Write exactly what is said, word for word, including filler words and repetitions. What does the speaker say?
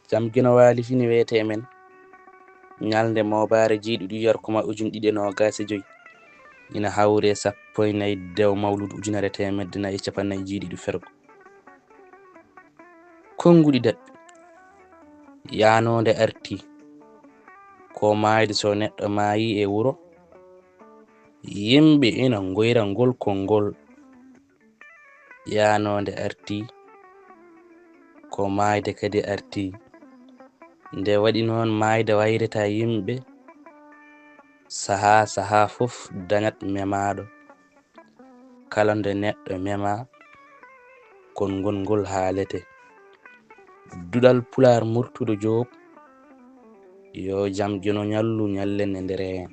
Jam Geno Waali fini wiyetee men. Ñalnde moobaare jeyɗiɗi yarkuma ujine ɗiɗi e noogaas e joy, ina hawri e sappo e nayi dew mawluudu ujunere teemedde nayi e capanɗe nayi jeyɗiɗi fergo. Konnguɗi daɓɓi. Yaanoonde artii. Ko maayde so neɗɗo maayii e wuro, yimɓe ina ngoyra ngol konngol. Yaanoonde artii, ko maayde kadi artii. Nde waɗi noon, maayde wayrata yimɓe, sahaa sahaa fof dañat memaaɗo. Kala nde neɗɗo memaa, konngol ngol haalete. Duɗal Pulaar Murtuɗo Joob, yo jam Geno ñallu ñallen e ndere heen.